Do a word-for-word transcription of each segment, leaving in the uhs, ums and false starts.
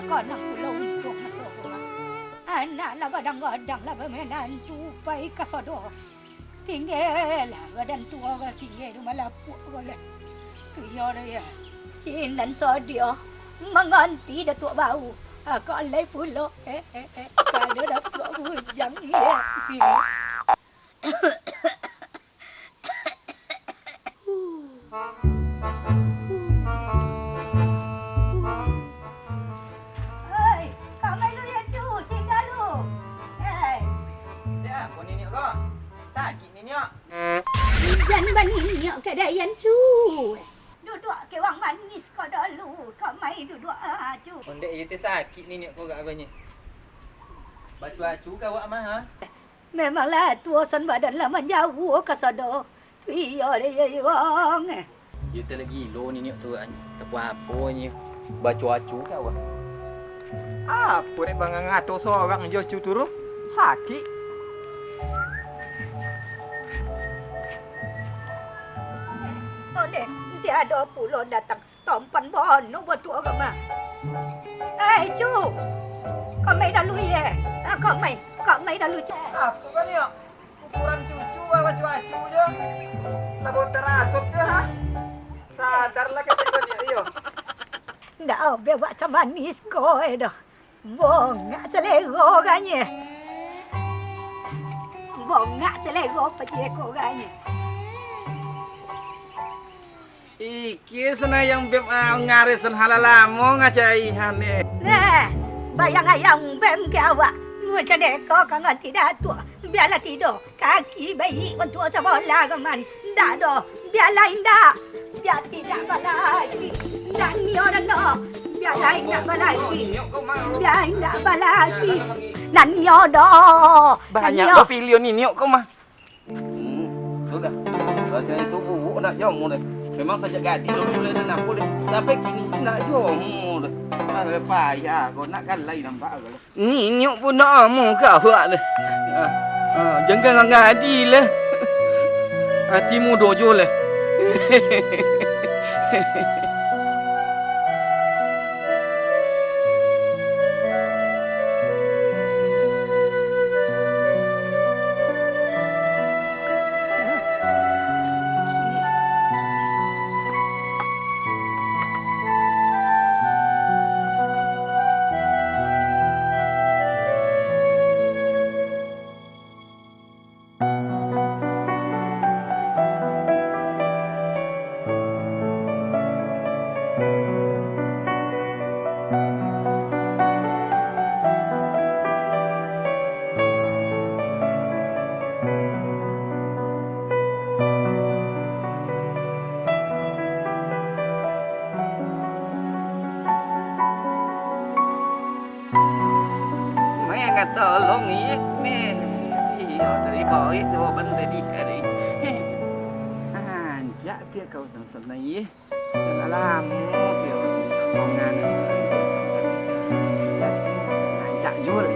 Kanang pulo untuang maso ko mah. Anak lah gadang-gadang lah bamainan tu pai kasodo. Tinggelah badan tuo ko, tingge tu malapuak ko lah. Tu iyo tu iyo. Cin nan sodio manganti Datuak Bau. Akak alai pulo. Eh, eh, eh. Kalau Datuak Bujang, eh. Oi, kok main lu ya, Cu? Singgah lu. Hei. Dah, kau niniak kau. Sakit niniak. Jan baniniak kadaian, Cu. Duduak ke wang manis kau dulu. Kau main duduak, ah, Cu. Ondeh, iya teh sakit niniak kau gak agonyo. Bacu-acu kau awak mah, ha? Memanglah tuo san badan lah manjauah kasodo. Tu iyo deh, iyo, iyo, wong, eh. Iyo teh lah gilo niniak tu, an-, tapuaponyo. Bacu-acu ka awak. Apo dek bangangato sorang jo Cu Turu? Sakik. Ondeh, tiado pulo datang. Tampan bana batuak agama. Eh, Cu. Kok mai dalu, ye? Ah, kok mai. Kok mai dalu, Cu. Apo kan, yo? Ukuran cucu bawa cuacu jo. Labo tarasuk jo, ha? Sadarlah kato ko, yo. Ndak, oh, bewak camanis ko, eh, doh. Bongak salero ganye. Bongak salero paciko ganye. Iki senayang beb, ah, ngarisan halal lamo ngacai hane. Nah, bayang ayang bem ke awak. Macam deko kangan tidak tuh. Biarlah tidur. Kaki baik bantuak sabolah gaman. Indak doh. Biarlah indak. Biar tidak balaki. Indak nio dan doh. Biarlah indak balaki. Biar indak balaki. Nan nio doh. Banyak lo pilihan niniok ko mah. Hmm, sudah. Kalau itu buruk nak jamu deh. Memang sajak gadih lo mulai dan apa deh. Sampai kini nak jamu deh. Nah, payah kau nak galai nampak kau. Niniok pun dah amuah ka awak deh. Ah, ah, jangan langgar adi lah. Ati mudo jo lah. Manga tolong, iyek, meh. Iyo, dari bawah itu, ban tadi kali. Anjak dia kau tang sanai, iyek. Dah lamo dia. Ongan. Anjak, Jul.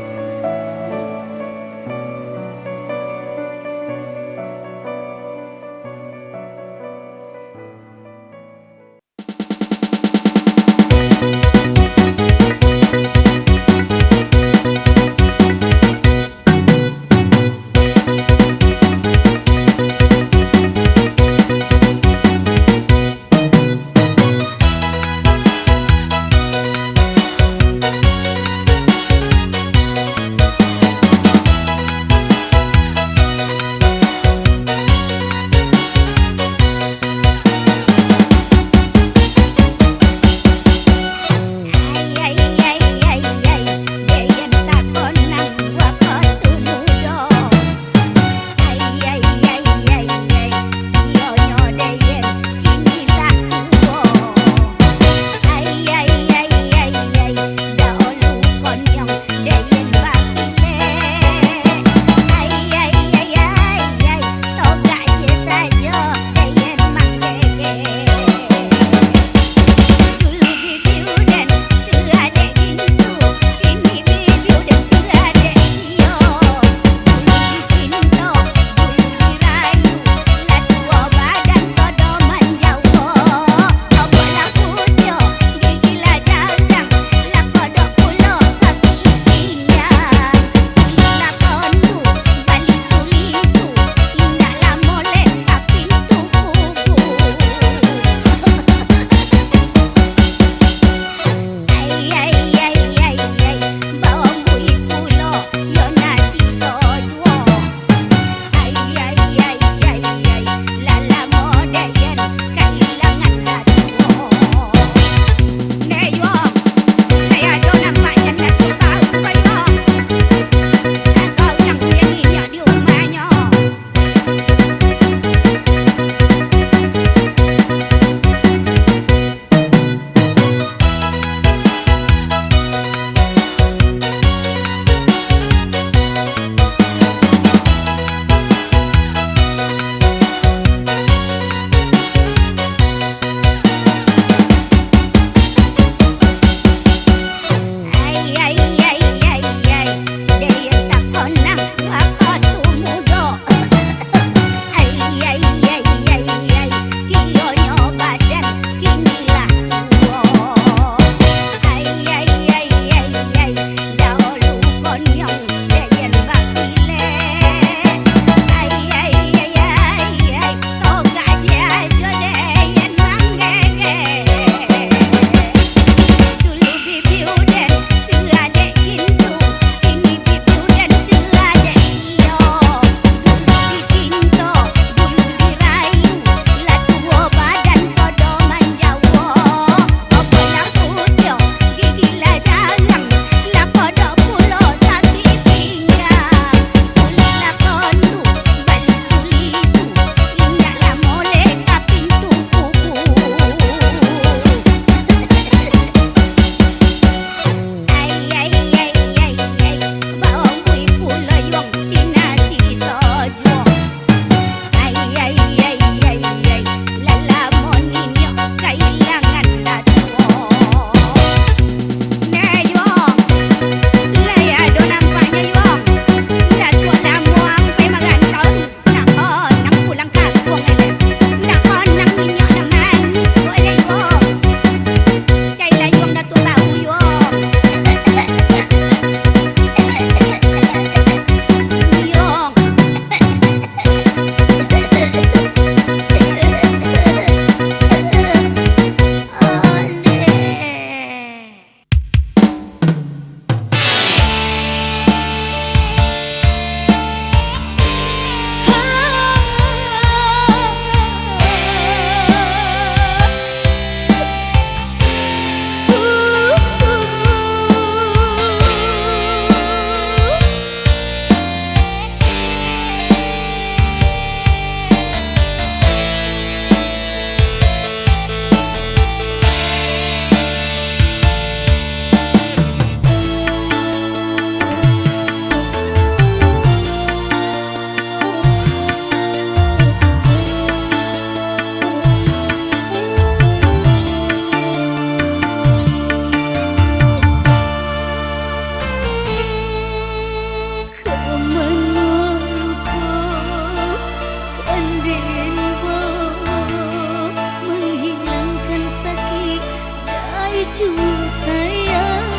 Cu sayang,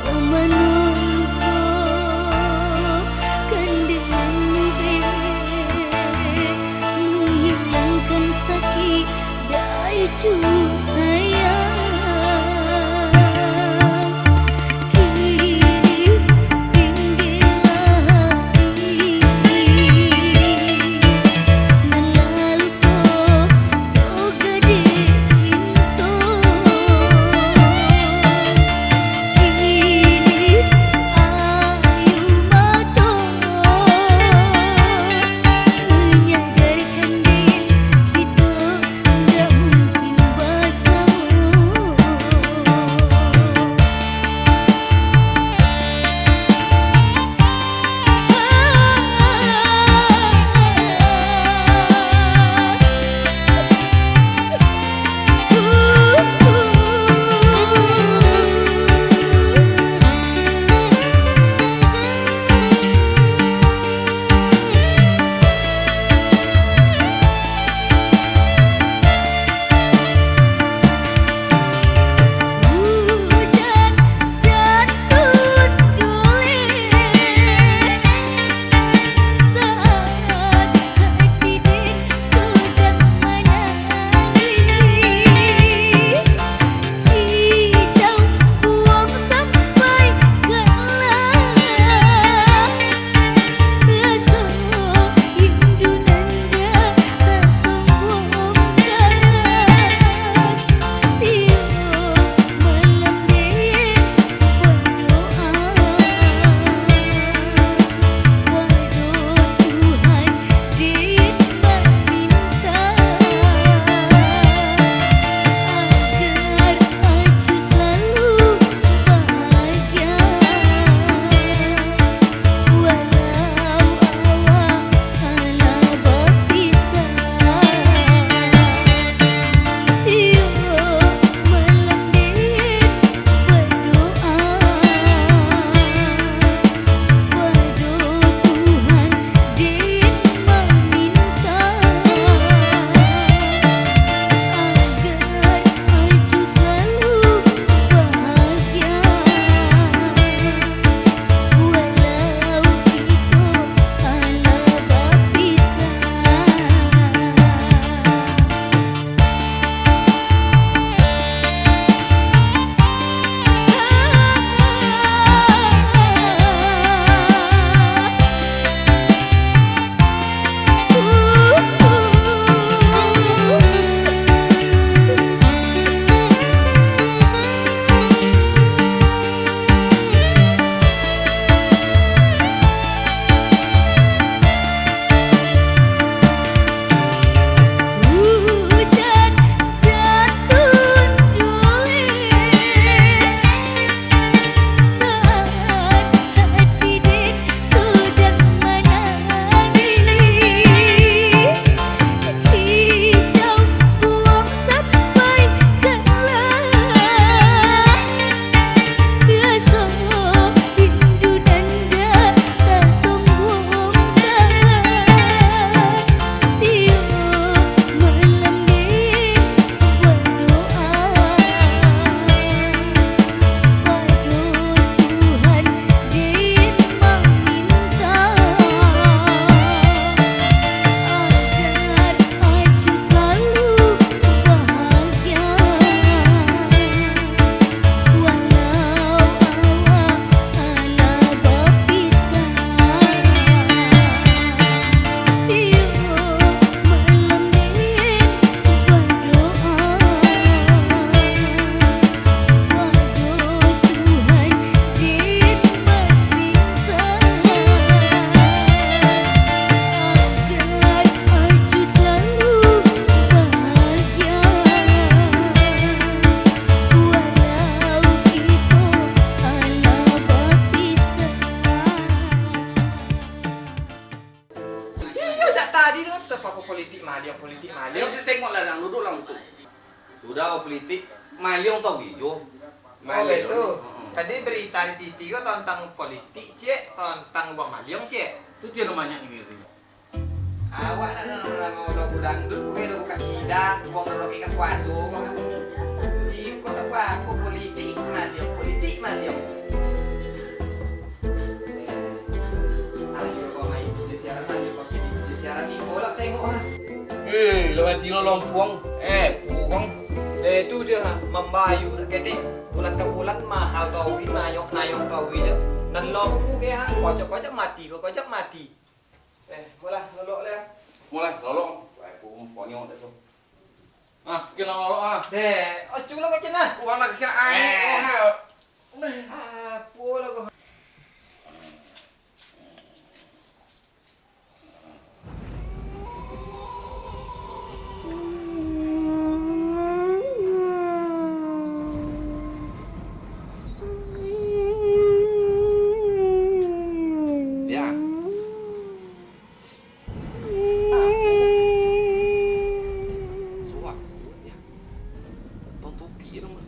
ka mano luko kandengan dek, manghilangkan sakik dai cu sayang. Kini tinggilah hati nan lalu ko Iyo, jak tadi tu, tu apo-apo politik maliang, politik maliang. Ayo, tengoklah, Dang, duduklah tu. Sudah, politik maliang tau iyo. Oh, maliang itu. Heeh. Tadi berita di T V ko tantang politik, ciek, tantang uang maliang, ciek. Tu ciek namonyo ini tu. Awak dah, dah, dah, dah, dah, dah, dangdut, bukan dah kasida, uang dah kek kuaso, ko. Wah, ko politik maliang, politik maliang. Eh, ayo ko main di siaran, ayo ko di siaran ni, bola tengok ah. Eh, lo mati lo lompuang. Eh, puang. Eh, tu dia, mambayu nak ketek. Bulan ka bulan mahal tu awi, nayok-nayok tu awi dia. Nan lompu ke ha, kocok-kocok mati, kocok mati. Eh, molah, lolok lah. Molah, lolok. Wah, puang, ponyok dah tu. Ah, kena lolok ah. Eh, oh, culo kecil lah. Uang nak kira air, eh. Oh, ha. Ah, pulo ko. Ya. Suak, ya. Tong tuki dong.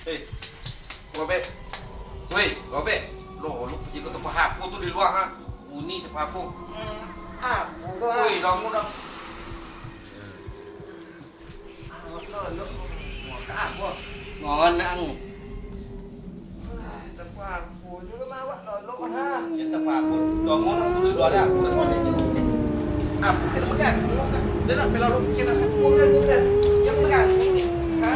Eh, Robek. Woi, Robek. Lo, lo pergi ke tempat apa tu di luar, ha? Bunyi tempat apa? Hmm, apa kau, ha? Woi, lama dah. Lo, lo, lo, ka apa? Ngon ang. Ah, tempat apa juga mawak lo, lo, ha? Ya, tempat apa? Lama dah tu di luar, ha? Udah, udah, cukup. Apa kena pegang? Dia nak pelalo kecil lah. Bukan, bukan. Yang pegang. Ha?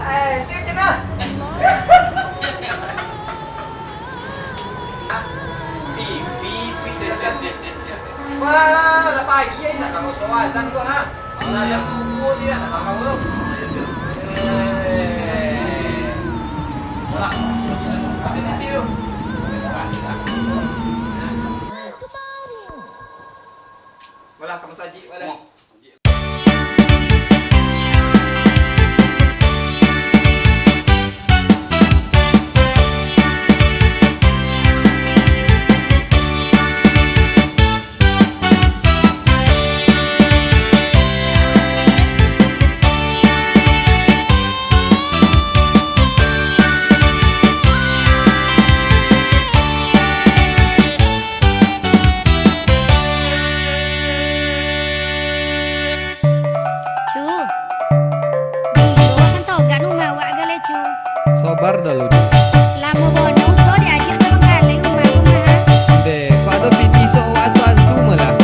Eh, sini lah. Wah, lah pagi ya, nak kamu soal azan tu, ha? Lah, yang subuh dia, nak kamu tu. Eh. Wah, ada di situ. Malah kamu sajik, malah. Cu. Dulu kan togan umah awak gale, Cu. Sabar dulu, Dek. Lamo bono usaho diajak ka Bangkalai umah ko mah. Dek, kok ado piti sok awak ansu-ansu malah.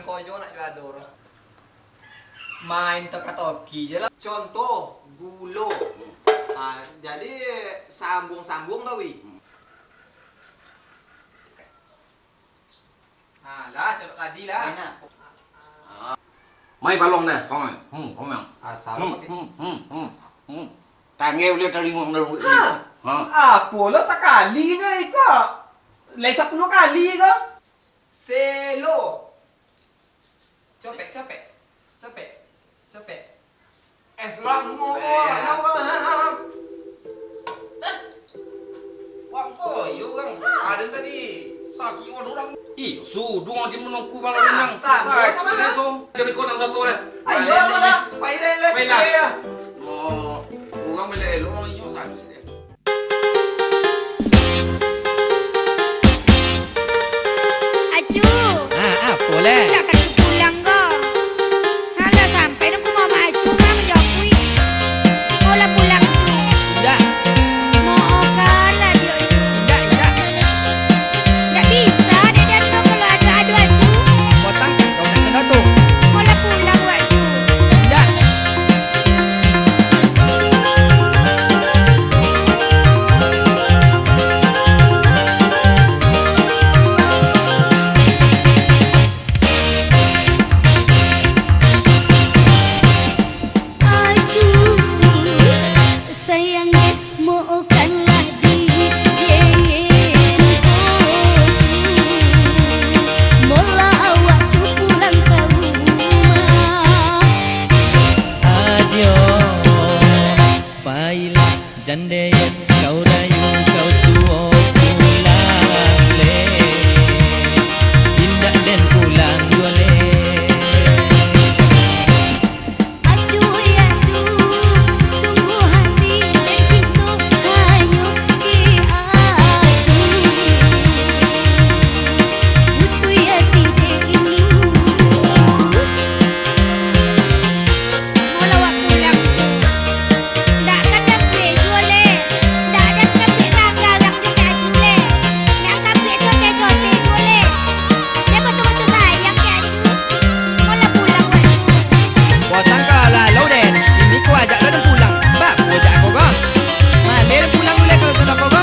Ojo nak jual ado urang. Main toka-toki je lah. Contoh, gulo. Ah, jadi sambuang-sambuang tau, wi. Ah, lah, cok tadi lah. Main lah. Mai paluang dah, kau main. Hmm, kau main. Asal Hmm, pakai hmm, hmm, hmm, hmm. Tangga boleh talinguang dalam duit Ha. Ha. Apo lo sakali nyo iko? Lai sapuluah kali ko? Selo. Copek, copek. Copek. Copek. Eh, lamo, Eh. lamo. Wak ko, iyo urang. Aden tadi sakik wan urang. Iyo, suduang lagi manungku bala Ah, urang. sama Sakik urang. Dia, Som. Jadi kau nak satu, eh. Ayo, Ayo, mana? Pai, Ren, Ren. Pai lah. Iya. Oh, urang bela elok, inyo sakik deh. Acu! Ah, apo lai? Indak ka Acu pulang ko. Alah, sampai dah ka rumah Mak Acu, urang jo Acu. Mau lah pulang, Cu. Indak. Mau ka lah dio, Cu. Indak, indak. Indak bisa, dek Acu, kalau ado, ado Acu. Potang, kau nak kena tu. Mau lah pulang, Acu. Indak. Acu, sayang dek, maokanlah diri den ko, Cu. Molah awak, Cu, pulang ka rumah. Adio, pailah, jan den kau rayu, kau suo pulang le. Indak den pulang juo le. Acu, ya Acu, sungguah hati den cinto hanyo di Acu. Butuih ati den rindu. Molah awak pulang, Cu. Ndak ka tapuih juo le. Ndak ado tapuih langgalang dek Acu le. Ndak tapuih cote-cote juo le. Dek batua-batua sayang dek Acu. Molah pulang, Acu. Potang ka lalau den. Ini ko ajak lo den pulang. Ba, ko ajak ko ko. Maleh den pulang dulu le kalau sudah ko ko.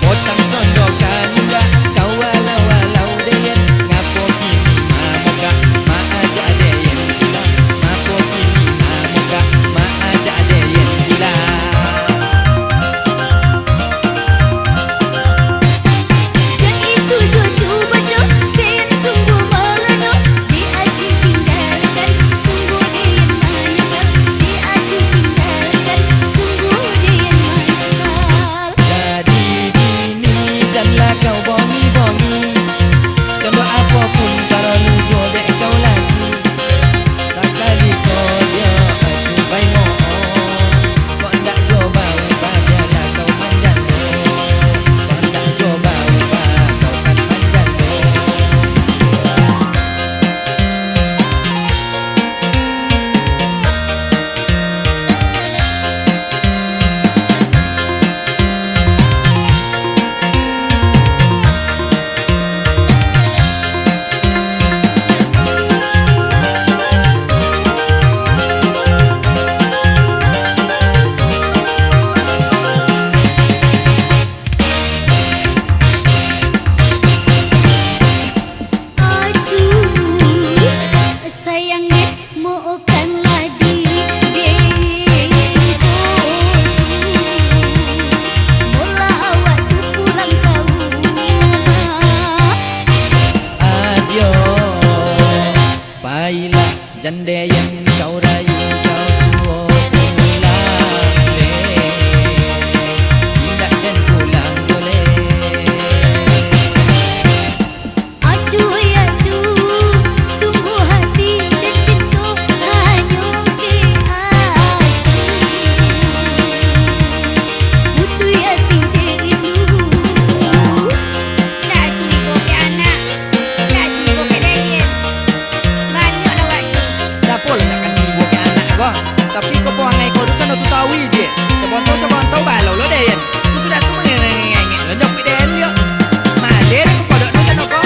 Potang tondok ka ninja, kau walau-walau den. Ngapo kini mamokak, maajak den pulang. Ngapo kini mamokak, maajak den pulang. Jan itu jo Cu baco, den sungguah marano, di Acu tinggalkan, sungguah den manyasal, di Acu tinggalkan, sungguah den manyasal. Jadi bini, janlah kau bongi-bongi. Condo apo pun paralu jo dek kau laki. Sakali ko dio Acu pai mo'o. Kok ndak jo baubah, bialah kau manjando. Kok ndak jo baubah, kau kan manjando. Acu, sayang dek, maokanlah diri den ko, Cu. Molah awak Cu pulang ka rumah. Adio, pailah, jan den kau rayu, kau suo pulang le. Indak den pulang juo le. Acu, ya Acu, sungguah hati den cinto hanyo dek Acu. Butuih ati den rindu. Ndak Acu ibo ka anak, ndak Acu ibo ka dayen. Baliak lah awak Acu. Siapo lah ndak ka ibo ka anak ko? Tapi ko parangai ko tu sando tu tawi je. Sabonto-sabonto balau lo dayen. Tu sudah tu mangengek-ngengek lo njapuik dayen yo. Maleh lah ko kodok nan sando ko.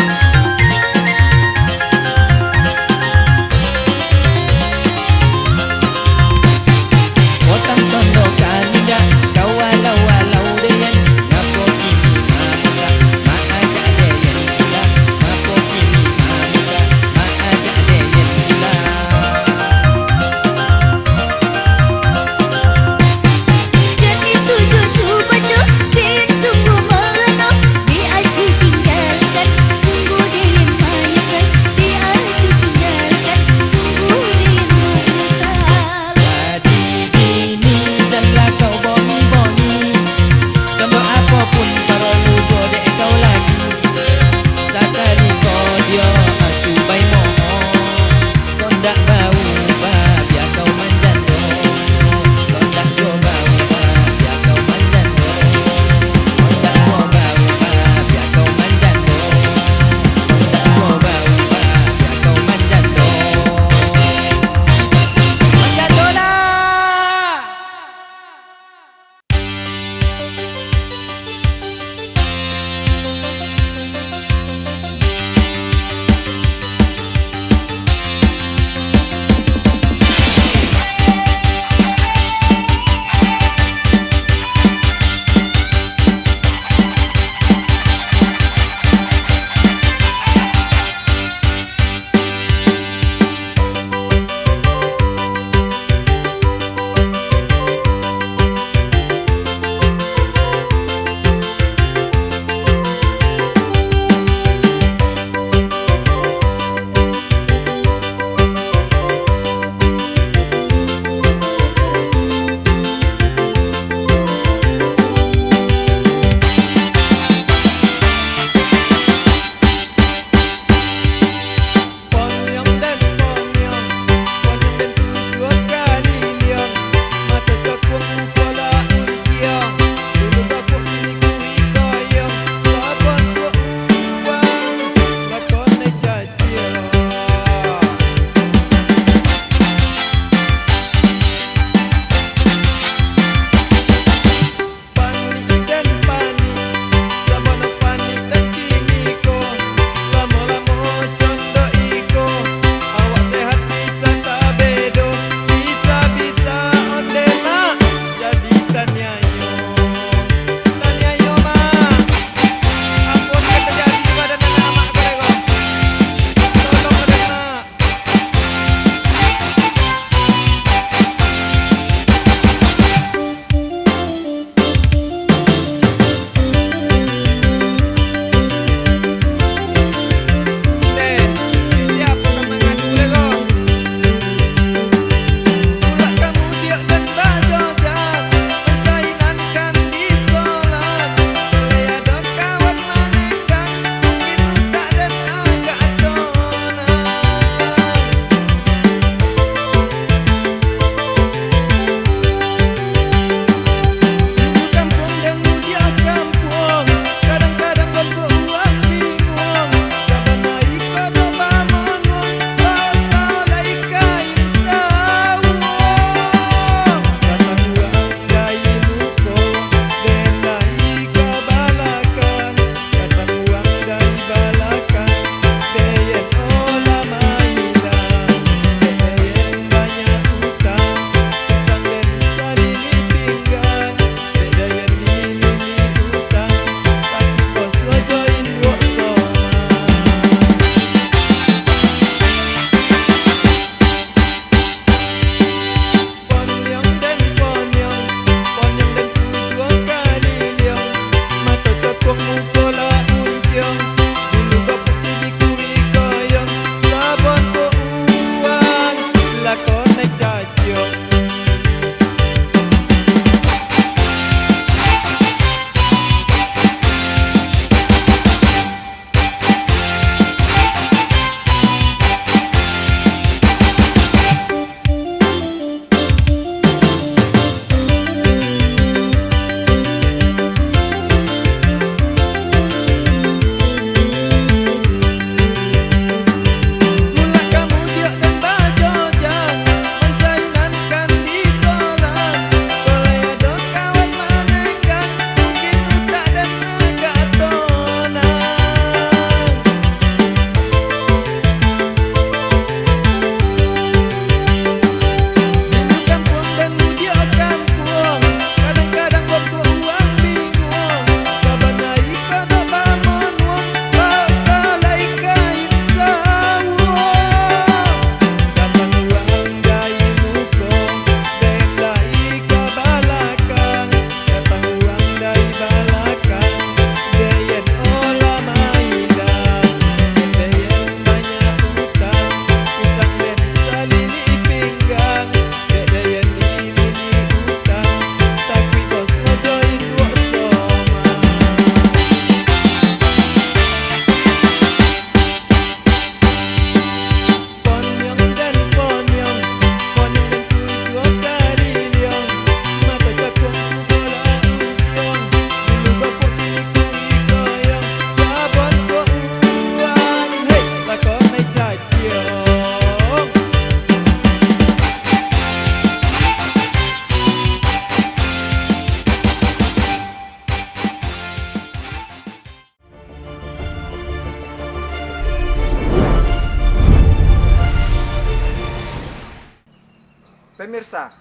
Pemirsa,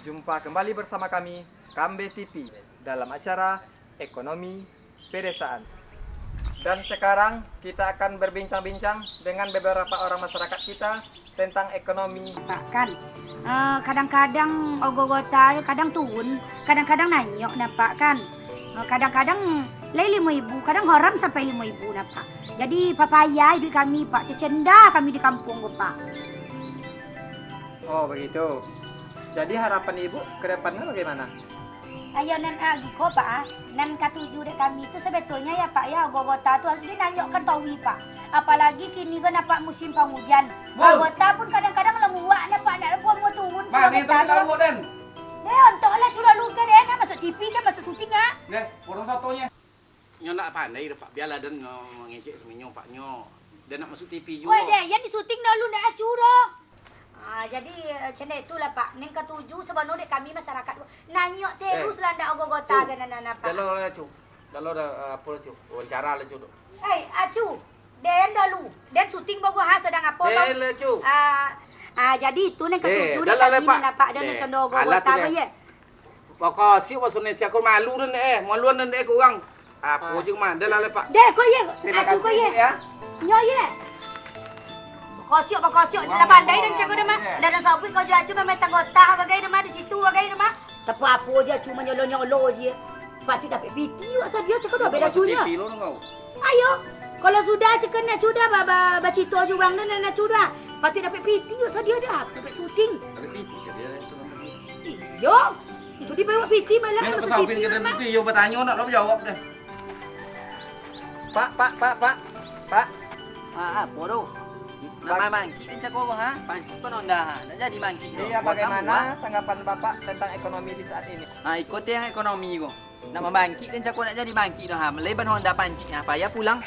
jumpa kembali bersama kami, Kambe T V, dalam acara Ekonomi Pedesaan. Dan sekarang kita akan berbincang-bincang dengan beberapa orang masyarakat kita tentang ekonomi. Pak, kan, eh, kadang-kadang ogoh-ogoh ta, kadang turun, kadang-kadang naiak, nah, Pak, kan. Eh, kadang-kadang lai limo ribu, kadang haram sampai limo ribu, nah, Pak. Jadi, papayah iduik kami, Pak, cacenda kami di kampuang ko, Pak. Oh, begitu. Jadi, harapan Ibu ke depannya bagaimana? Ayo, nan agi ko, Pak, ah. Nan katuju dek kami tu sebetulnya ya, Pak, ya, ogoh-ogoh ta tu harus dinaiakkan tawi, Pak. Apalagi kini kan, Pak, musim pangujan. Mun. Ogoh ta pun kadang-kadang lamuak, nah, Pak, nak pun mau turun. Mano ogoh ta tu? Lamuak, Den? Deh, ontok lah curah lu ke, deh, nak masuk T V, kan masuk syuting, ah. Deh, potong fotonyo. Nyo ndak pandai doh, Pak. Bialah den nyo mangecek samanyo, Pak, nyo. Den nak masuk T V juo. Woi, deh, yang di syuting dulu ndak acu doh. Ah, jadi, eh, macam itulah, Pak. Nan katuju sabana dek kami masyarakat tu. Naiak terus lah ndak ogoh-ogoh ta, Pak. Dalo lah, Cu. Dalo dah, eh, apo lah, Cu. Wawancara lah, Cu, tu. Eh, acu. Den dulu. Den syuting bagus ha, sadang apo, Bang? Deh lah, Cu. Ah, ah, jadi itu nan katuju dek kami, Pak. Nan ndak pandai ogoh-ogoh ta, ye. Bakasiok baso Indonesia ko, malu den eh, maluan den eh ka urang. Apo je mah, dah lah, Pak. Deh, ko ye, acu ko ye. Nyo ye. Bakasiok, bakasiok, lah pandai den cako den mah. Lah den sabuik ko jo acu main tanggo tah bagai den mah, di situ bagai den mah. Tapi apo je acu manyolo-nyolo je. Patuik dapek piti wak sadio cako den, beda acunyo. Ayo, kalau sudah cako nak sudah ba, ba, bacito jo urang den nak sudah. Patuik dapek piti wak sadio dah, dapek syuting. Dapek piti ka dia. Iyo. Itu dibawa piti malah. Nak pasal piti, iyo, batanyo nak lo jawab deh. Pak, Pak, Pak, Pak. Pak. Ah, apo tu? Nak mamangkik den cako ko ha? Pancik pun onda ha. Ndak jadi mangkik tu. Iya, bagaimana tanggapan Bapak tentang ekonomi di saat ini? Ah, iko teh yang ekonomi ko. Nak mamangkik den cako ndak jadi mangkik tu ha. Meleban onda pancik ha. Payah pulang.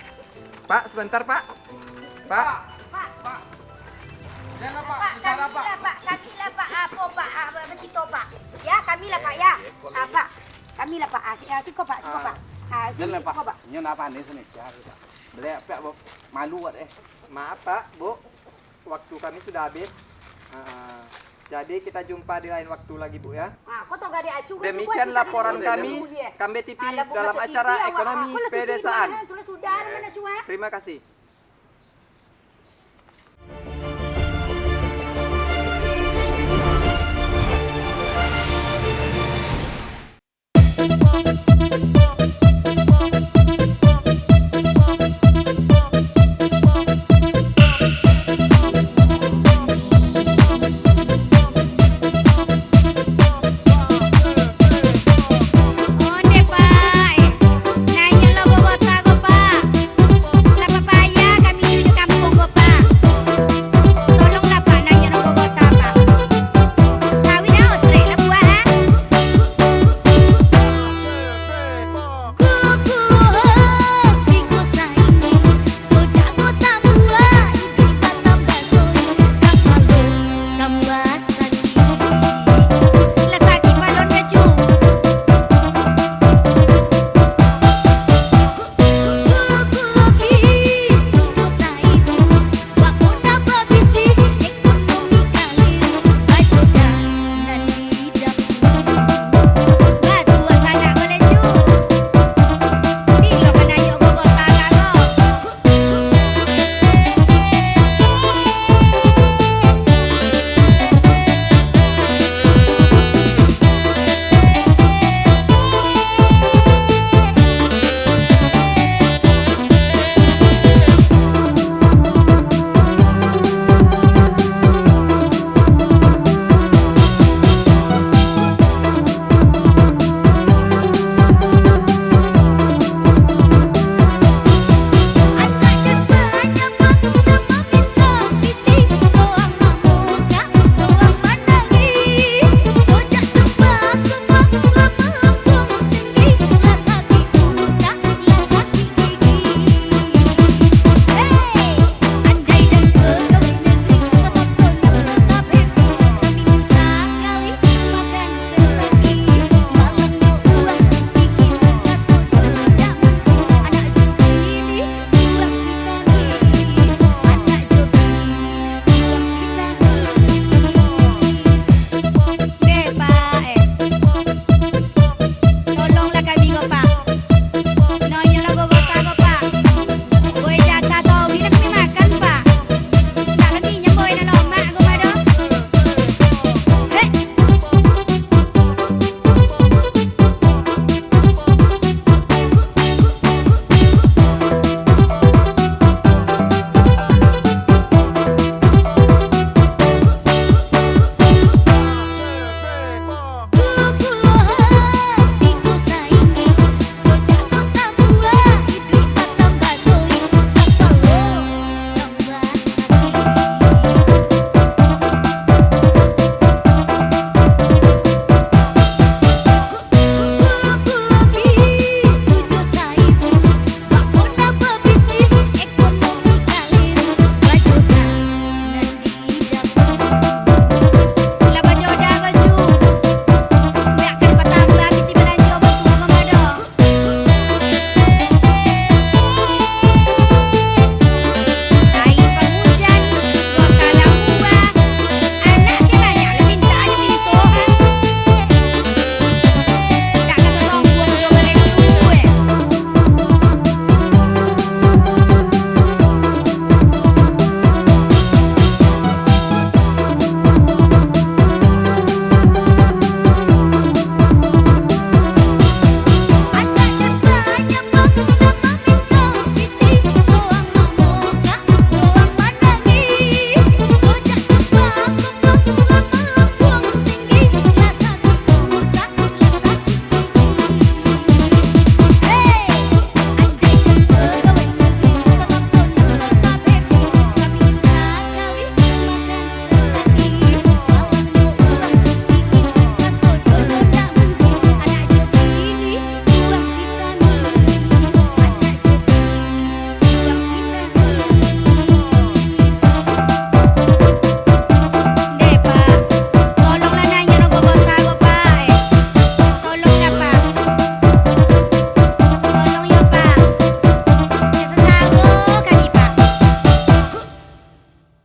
Pak, sebentar, Pak. Pak. Pak. Pak. Jangan, Pak. Pak, kami lah, Pak. Kami lah, Pak. Apo, Pak? Ah, bacito, Pak. Ya, kami lah, Pak, ya. Ah, Pak. Kami lah, Pak. Ah, si-, ah, siko, Pak. Siko, Pak. Ah, siko, Pak. Nyo ndak pandai Indonesia, Pak. Belek, Pak, malu, Pak, eh. Maaf, Pak, Bu. Waktu kami sudah habis. Ah, jadi kita jumpa di lain waktu lagi, Bu, ya. Ah, ko tau gadek acu, demikian laporan kami, Kambe T V, dalam acara Ekonomi Pedesaan. Terima kasih.